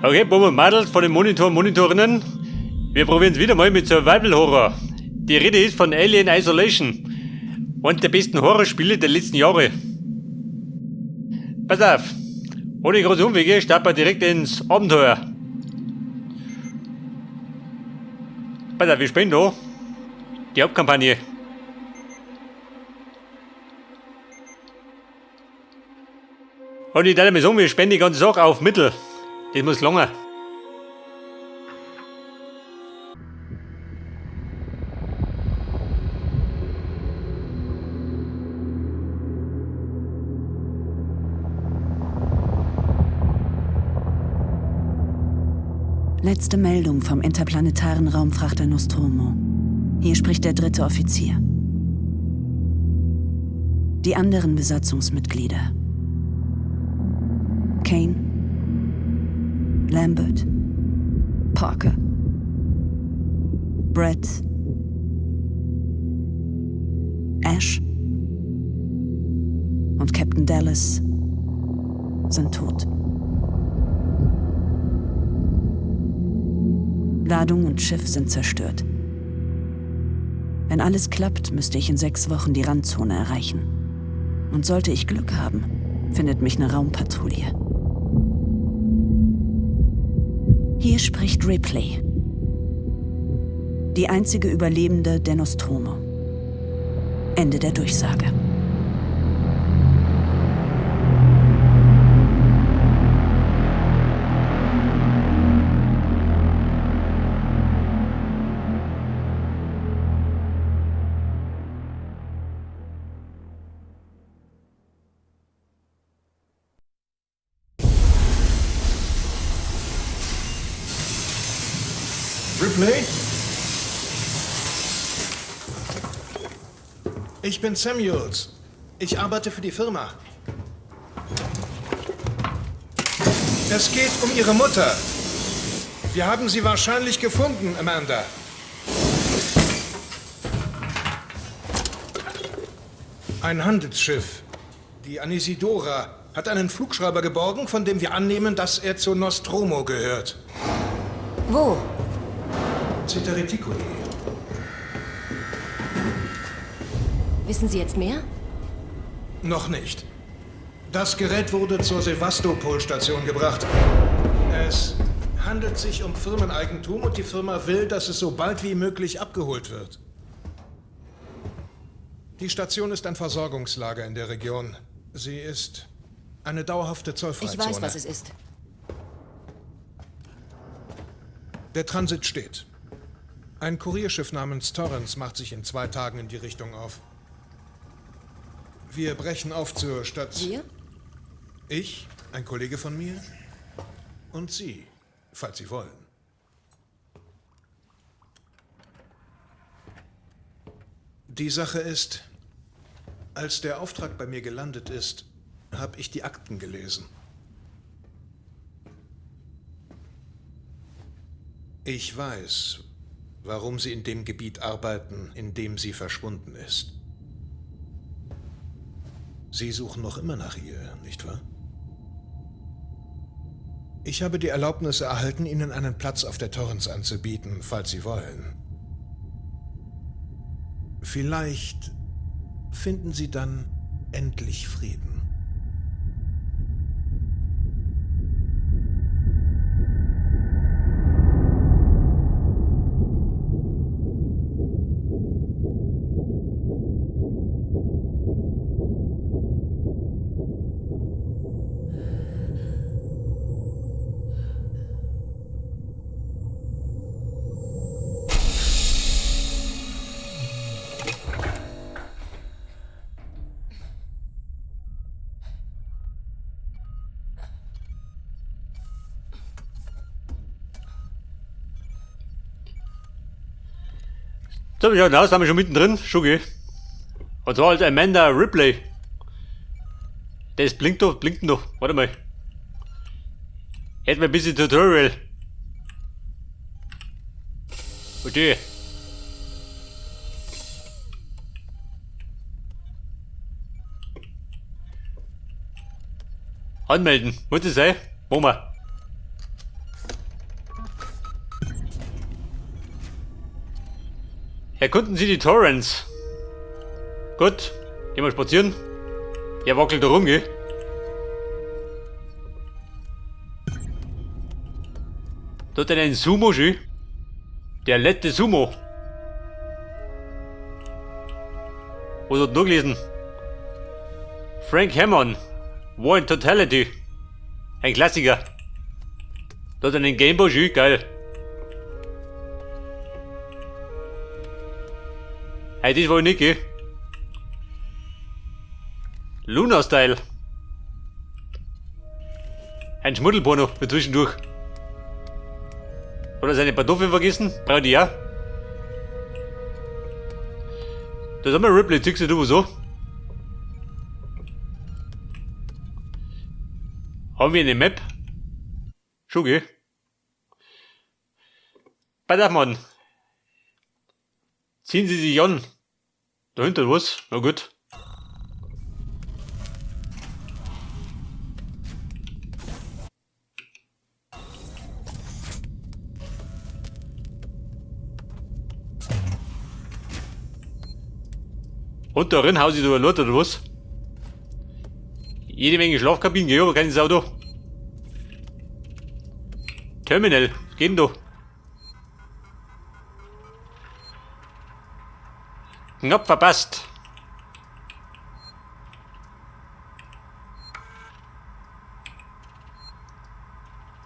Okay, Buben und Mädels von den Monitor und Monitorinnen. Wir probieren es wieder mal mit Survival Horror. Die Rede ist von Alien Isolation. Eines der besten Horrorspiele der letzten Jahre. Pass auf. Ohne große Umwege starten wir direkt ins Abenteuer. Pass auf, wir spielen da die Hauptkampagne. Und ich darf mir sagen, wir spenden die ganze Sache auf Mittel. Das muss lange. Letzte Meldung vom interplanetaren Raumfrachter Nostromo. Hier spricht der dritte Offizier. Die anderen Besatzungsmitglieder. Kane, Lambert, Parker, Brett, Ash und Captain Dallas sind tot. Ladung und Schiff sind zerstört. Wenn alles klappt, müsste ich in 6 Wochen die Randzone erreichen. Und sollte ich Glück haben, findet mich eine Raumpatrouille. Hier spricht Ripley, die einzige Überlebende der Nostromo. Ende der Durchsage. Ripley? Ich bin Samuels. Ich arbeite für die Firma. Es geht um Ihre Mutter. Wir haben sie wahrscheinlich gefunden, Amanda. Ein Handelsschiff, die Anisidora, hat einen Flugschreiber geborgen, von dem wir annehmen, dass er zur Nostromo gehört. Wo? Zeta Reticuli. Wissen Sie jetzt mehr? Noch nicht. Das Gerät wurde zur Sevastopol-Station gebracht. Es handelt sich um Firmeneigentum und die Firma will, dass es so bald wie möglich abgeholt wird. Die Station ist ein Versorgungslager in der Region. Sie ist eine dauerhafte Zollfreizone. Ich weiß, was es ist. Der Transit steht. Ein Kurierschiff namens Torrens macht sich in 2 Tagen in die Richtung auf. Wir brechen auf zur Stadt. Wir? Ich, ein Kollege von mir und Sie, falls Sie wollen. Die Sache ist, als der Auftrag bei mir gelandet ist, habe ich die Akten gelesen. Ich weiß, warum Sie in dem Gebiet arbeiten, in dem sie verschwunden ist. Sie suchen noch immer nach ihr, nicht wahr? Ich habe die Erlaubnis erhalten, Ihnen einen Platz auf der Torrens anzubieten, falls Sie wollen. Vielleicht finden Sie dann endlich Frieden. So, wir schauen aus, sind wir schon mittendrin. Schon. Und zwar halt Amanda Ripley. Das blinkt doch, blinkt noch. Warte mal. Hätten wir ein bisschen Tutorial. Okay. Anmelden. Muss es sein? Machen wir. Erkunden Sie die Torrents. Gut, gehen wir spazieren. Er wackelt da rum, gell? Da hat er einen Sumo, schön. Der letzte Sumo. Was hat er noch gelesen? Frank Hammond. War in Totality. Ein Klassiker. Da hat er einen Gameboy, schön, geil. Hey, das war ich nicht, gell? Luna-Style. Ein Schmuddelporno für zwischendurch. Hat er seine Pantoffeln vergessen? Braucht die ja. Da ist einmal Ripley, ziehst du so? Haben wir eine Map? Schon, gell? Pass auf, Mann. Ziehen Sie sich an. Dahinter was? Na gut. Und darin haus ich da Leute oder was? Jede Menge Schlafkabinen, gell, aber keine Sau da. Terminal, was geht denn da? Knapp verpasst.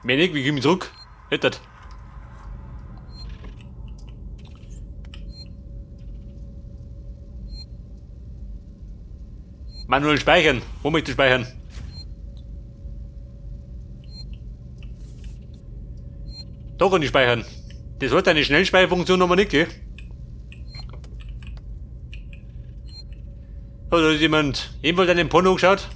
Mehr nicht, wir kommen zurück. Hättet. Manuell speichern. Wo möchte ich speichern? Da kann ich speichern. Das hat eine Schnellspeicherfunktion noch mal nicht, gell? Hat da jemand ebenfalls einen Porno geschaut?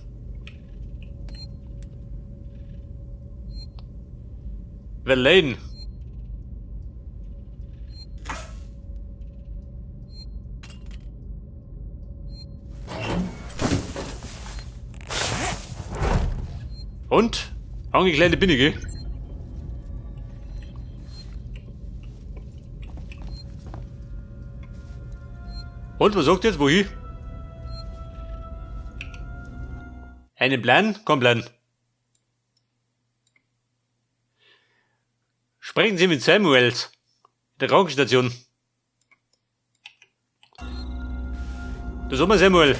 Verlaine. Und? Angeklärte bin ich, gell? Und was sagt jetzt? Wohin? Einen Plan? Kein Plan. Sprechen Sie mit Samuels. In der Krankenstation. Da sind wir, Samuel.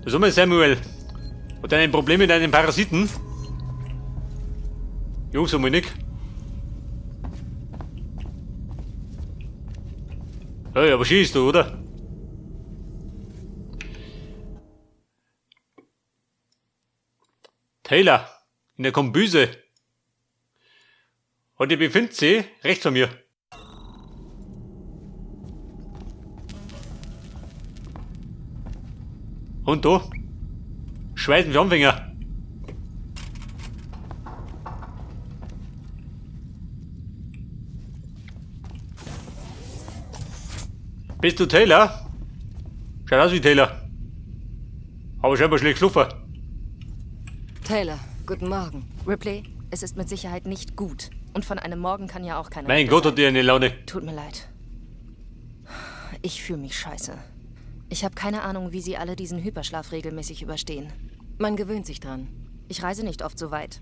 Da sind wir, Samuel. Hat er ein Problem mit einem Parasiten? Jungs, einmal nicht. Hey, aber schießt du, oder? Taylor, in der Kombüse. Und ihr befindet sich rechts von mir. Und da? Schweißen für Anfänger. Bist du Taylor? Schaut aus wie Taylor. Aber scheinbar schlecht geschlafen. Taylor, guten Morgen. Ripley, es ist mit Sicherheit nicht gut. Und von einem Morgen kann ja auch keiner. Mein Gott, hat die eine Laune. Tut mir leid. Ich fühle mich scheiße. Ich habe keine Ahnung, wie Sie alle diesen Hyperschlaf regelmäßig überstehen. Man gewöhnt sich dran. Ich reise nicht oft so weit.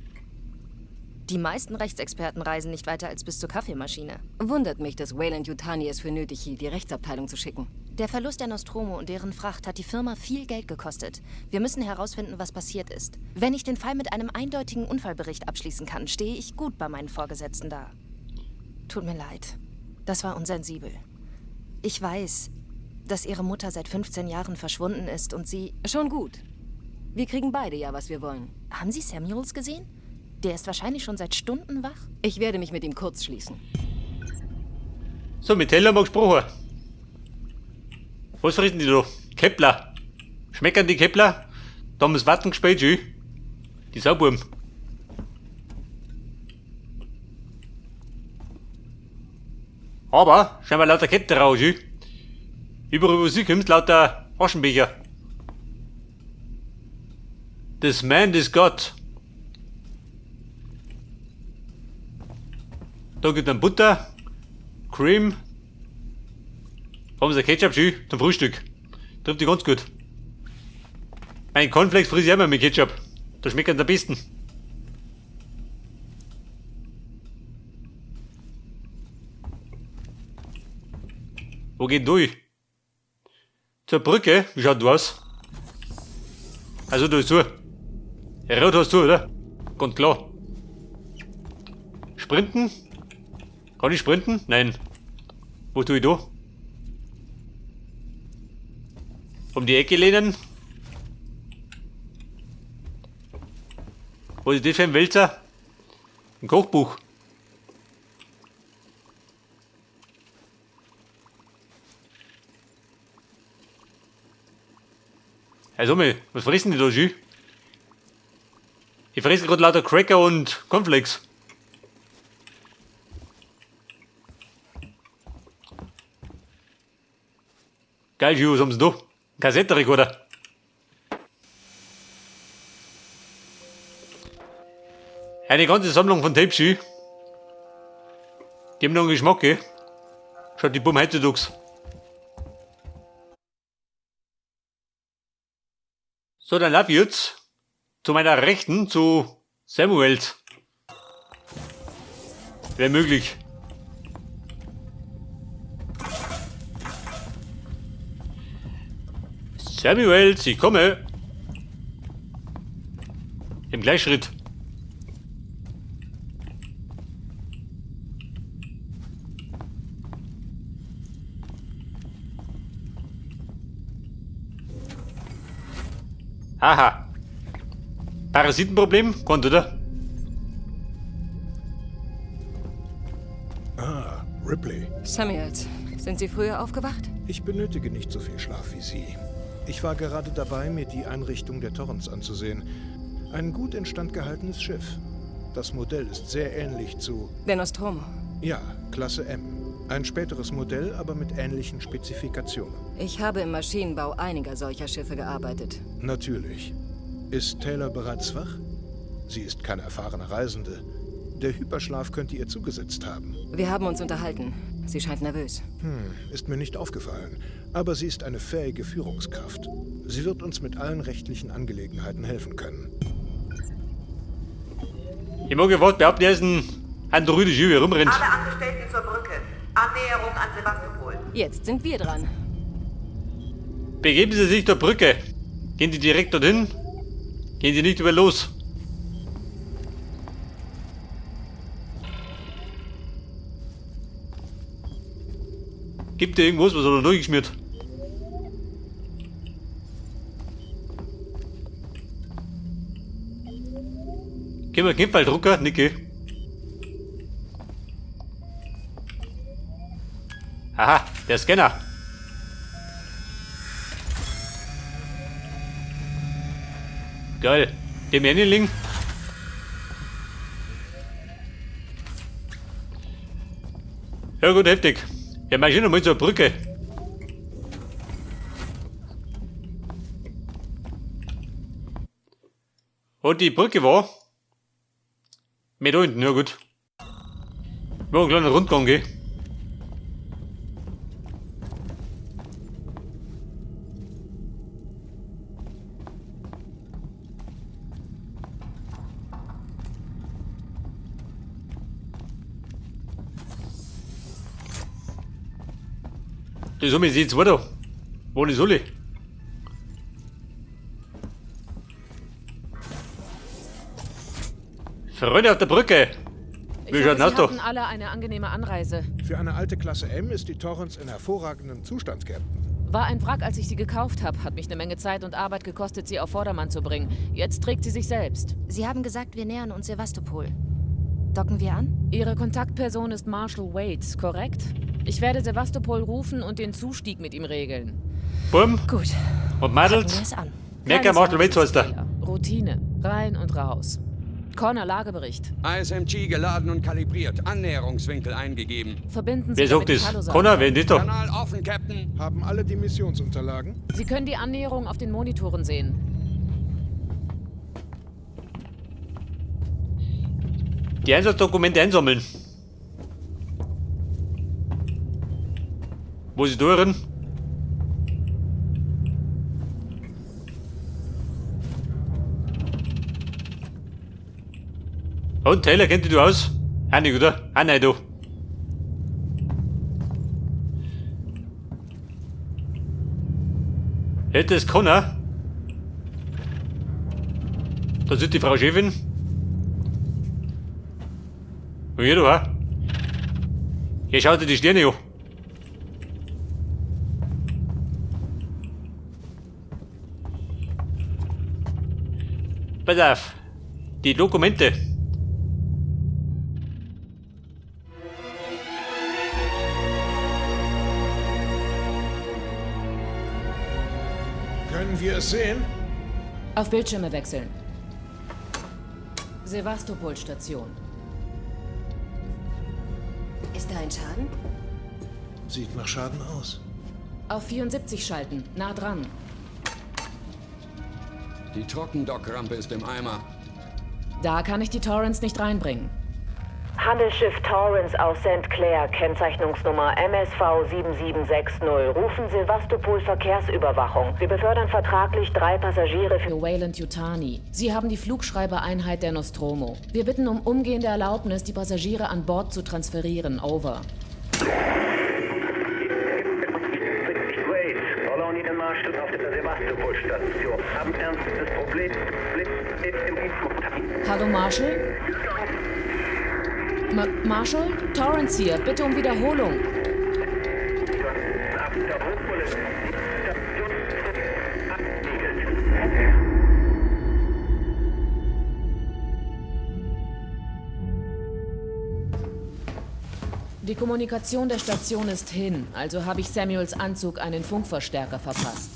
Die meisten Rechtsexperten reisen nicht weiter als bis zur Kaffeemaschine. Wundert mich, dass Weyland Yutani es für nötig hielt, die Rechtsabteilung zu schicken. Der Verlust der Nostromo und deren Fracht hat die Firma viel Geld gekostet. Wir müssen herausfinden, was passiert ist. Wenn ich den Fall mit einem eindeutigen Unfallbericht abschließen kann, stehe ich gut bei meinen Vorgesetzten da. Tut mir leid. Das war unsensibel. Ich weiß, dass Ihre Mutter seit 15 Jahren verschwunden ist und Sie... Schon gut. Wir kriegen beide ja, was wir wollen. Haben Sie Samuels gesehen? Der ist wahrscheinlich schon seit Stunden wach. Ich werde mich mit ihm kurz schließen. So, mit Taylor haben wir gesprochen. Was fressen die da? Kepler. Schmecken die Kepler? Da haben wir's Watten gespielt, schön. Die Saububen. Aber scheinbar lauter Kette raus, schön. Überall, wo sie kommt, lauter Aschenbecher. This man is God. Da gibt dann Butter. Cream. Haben Sie Ketchup schön zum Frühstück. Trifft die ganz gut. Mein Cornflakes friss ich immer mit Ketchup. Das schmeckt am besten. Wo geht durch? Zur Brücke? Wie schaut du aus? Also da ist zu. Rot hast du, oder? Ganz klar. Sprinten? Kann ich sprinten? Nein. Wo tue ich da? Um die Ecke lehnen? Was ist das für ein Wälzer? Ein Kochbuch. Also, was fressen die da schön? Ich fresse gerade lauter Cracker und Cornflakes. Geil, was haben sie da? Kassettenrekorder. Eine ganze Sammlung von Tapes, die haben noch einen Geschmack, gell? Schaut die Bumm heutzutage. So, dann lauf ich jetzt zu meiner Rechten, zu Samuels. Wäre möglich. Samuels, ich komme. Im Gleichschritt. Aha. Parasitenproblem? Kommt, oder? Ah, Ripley. Samuels, sind Sie früher aufgewacht? Ich benötige nicht so viel Schlaf wie Sie. Ich war gerade dabei, mir die Einrichtung der Torrens anzusehen. Ein gut instand gehaltenes Schiff. Das Modell ist sehr ähnlich zu... Der Nostromo. Ja, Klasse M. Ein späteres Modell, aber mit ähnlichen Spezifikationen. Ich habe im Maschinenbau einiger solcher Schiffe gearbeitet. Natürlich. Ist Taylor bereits wach? Sie ist keine erfahrene Reisende. Der Hyperschlaf könnte ihr zugesetzt haben. Wir haben uns unterhalten. Sie scheint nervös. Ist mir nicht aufgefallen. Aber sie ist eine fähige Führungskraft. Sie wird uns mit allen rechtlichen Angelegenheiten helfen können. Ich mag ja fast behaupten, er ist ein Androide, wie er rumrennt. Alle Angestellten zur Brücke. Annäherung an Sevastopol. Jetzt sind wir dran. Begeben Sie sich zur Brücke. Gehen Sie direkt dorthin. Gehen Sie nicht über los. Gibt da irgendwas, was hat er durchgeschmiert? Gehen wir Kämpfaldrucker, Nicke. Aha, der Scanner. Geil. Dem Enneling. Ja gut, heftig. Ja, marschieren mal zur Brücke. Und die Brücke war? Mehr da hinten, ja gut. Wir machen einen kleinen Rundgang, gell? Das haben wir jetzt weiter. Wo ist alle? Freunde auf der Brücke. Wie schaut das Sie da? hatten alle eine angenehme Anreise. Für eine alte Klasse M ist die Torrens in hervorragendem Zustand, Captain. War ein Wrack, als ich sie gekauft habe. Hat mich eine Menge Zeit und Arbeit gekostet, sie auf Vordermann zu bringen. Jetzt trägt sie sich selbst. Sie haben gesagt, wir nähern uns Sevastopol. Docken wir an? Ihre Kontaktperson ist Marshall Waits, korrekt? Ich werde Sevastopol rufen und den Zustieg mit ihm regeln. Bumm. Gut. Und Packen Mädels. wir es an. Merker Keine Marshall Sorge, Waits heißt er. Taylor. Routine. Rein und raus. Connor, Lagebericht. ISMG geladen und kalibriert. Annäherungswinkel eingegeben. Verbinden Sie Wer sagt mit das? Kalosan. Connor, wer ist das da? Kanal offen, Captain. Haben alle die Missionsunterlagen? Sie können die Annäherung auf den Monitoren sehen. Die Einsatzdokumente einsammeln. Wo ist die Torin? Und Taylor, kennt dich du aus? Auch nicht, oder? Auch nicht, du. Hätte es können. Da sitzt die Frau Chefin. Und hier, du, ha? Hier schaut dir die Sterne an. Pass auf. Die Dokumente. Können wir es sehen? Auf Bildschirme wechseln. Sevastopol-Station. Ist da ein Schaden? Sieht nach Schaden aus. Auf 74 schalten. Nah dran. Die Trockendockrampe ist im Eimer. Da kann ich die Torrens nicht reinbringen. Handelsschiff Torrens aus St. Clair, Kennzeichnungsnummer MSV 7760, rufen Sevastopol Verkehrsüberwachung. Wir befördern vertraglich 3 Passagiere für Weyland Yutani. Sie haben die Flugschreibereinheit der Nostromo. Wir bitten um umgehende Erlaubnis, die Passagiere an Bord zu transferieren. Over. Hallo Marshall? Marshall? Torrens hier. Bitte um Wiederholung. Die Kommunikation der Station ist hin, also habe ich Samuels Anzug einen Funkverstärker verpasst.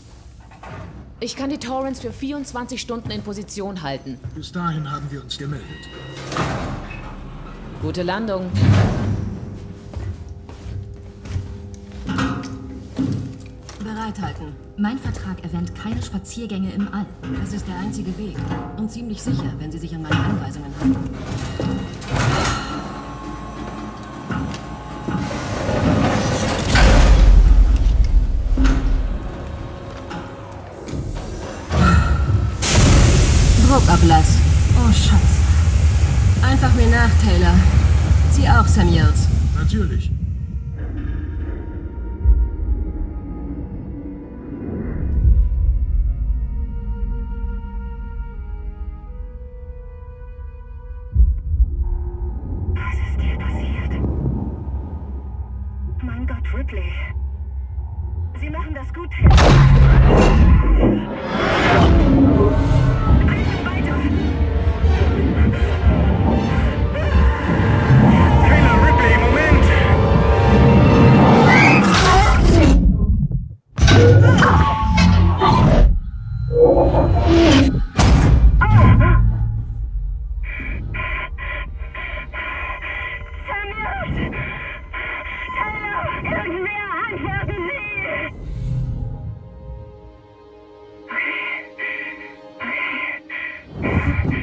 Ich kann die Torrens für 24 Stunden in Position halten. Bis dahin haben wir uns gemeldet. Gute Landung. Bereithalten. Mein Vertrag erwähnt keine Spaziergänge im All. Das ist der einzige Weg. Und ziemlich sicher, wenn Sie sich an meine Anweisungen halten. Druckablass. Oh, Scheiße. Einfach mir nach, Taylor. Sie auch, Samuels. Natürlich. Was ist hier passiert? Mein Gott, Ripley. Sie machen das gut, Taylor. Einfach weiter! Taylor Ripley, Moment! Samuels! Taylor! Irgendwer, antworten Sie! Okay. Okay.